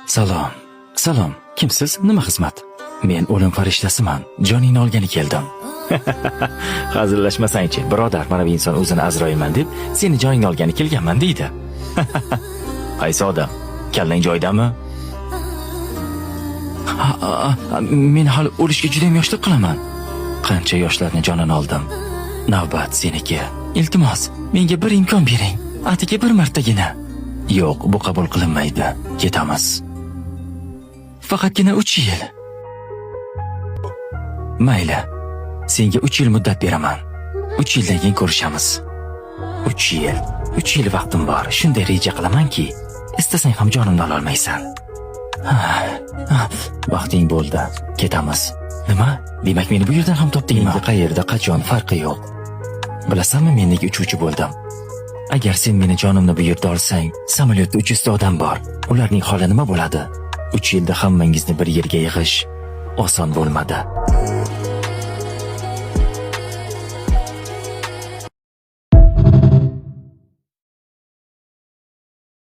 Salom. Salom. Kimsiz? Nima xizmat? Men o'lim farishtasiman. Joningni olgani keldim. Hazillashmasangchi, birodar, mana bu inson o'zini Azroilman deb, seni joningni olgani kelganman deydi. Qaysi odam? Kallang joyidami? Ha, men hali o'lishga juda ham yoshlik qilaman. Qancha yoshlarni jonini oldim. Navbat seniki. Iltimos, menga bir imkon bering. Atigi bir martagina. Yo'q, bu qabul qilinmaydi. Ketamiz. Faqatgina 3 yil. Mayli. Senga 3 yil muddat beraman. 3 yildan keyin ko'rishamiz. 3 yil. 3 yil vaqtim bor. Shunday reja qilamanki, istasang ham jonimni ololmaysan. Ha, vaqting bo'ldi. Ketamiz. Nima? Demak, meni bu yerdan ham topdingmi? Menga qayerda, qachon farqi yo'q. Bilasanmi, men nega uchuvchi bo'ldim? Agar sen meni jonimni bu yerda olsang, samolyotda 300 ta odam bor. Ularning holi nima bo'ladi? 3 yilda hammangizni bir yerga yig'ish oson bo'lmadi.